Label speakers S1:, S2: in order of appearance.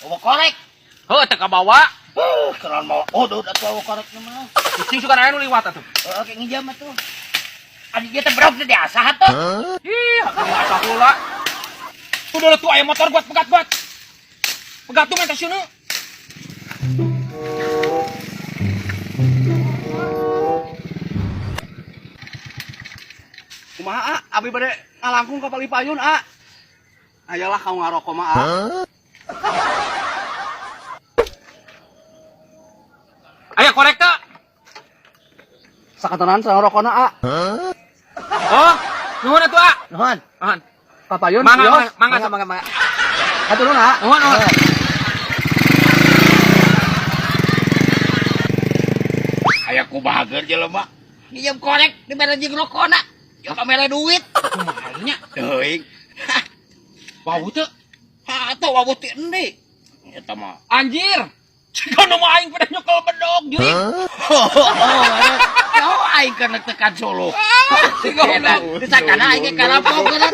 S1: Bawa korek.
S2: Heuh, teu kabawa.
S1: Huh, keran mawa odot atuh bawa korek mah.
S2: Cicing suka aya nu liwat atuh.
S1: Heeh, kayak ngijam atuh. Adi dia teh berok teh diasah atuh.
S2: Ih, asa heula. Udah tuh aya motor buat pegat buat. Pegat tuh menta sieuna.
S3: Kumaha, A? Abi bade ngalangkung ka palipayun, A. Ayalah kau ngarokok mah, A.
S2: Aya korek teu?
S3: Sakantenan sareng rokona, A.
S2: Oh, nuhun atuh, A.
S1: Nuhun.
S2: Nuhun.
S3: Kapayun,
S2: Mangga,
S3: yos.
S2: mangga,
S1: Mangga mangga mangga.
S3: Hatur nuhun, A.
S2: Nuhun, nuhun.
S1: Aya kumaha keur jelema. Ngijam korek dibere jeung rokona. Ya kamera duit.
S2: Kumaha nya?
S1: Teuing.
S2: Wawuh teu?
S1: Atuh wawuh ti endi? Eta mah.
S2: Anjir. Jika nu mah aing pada nyekel bedog jurig.
S1: Oh, aing kana tekan Solo. Disakana aing ge karampok kana.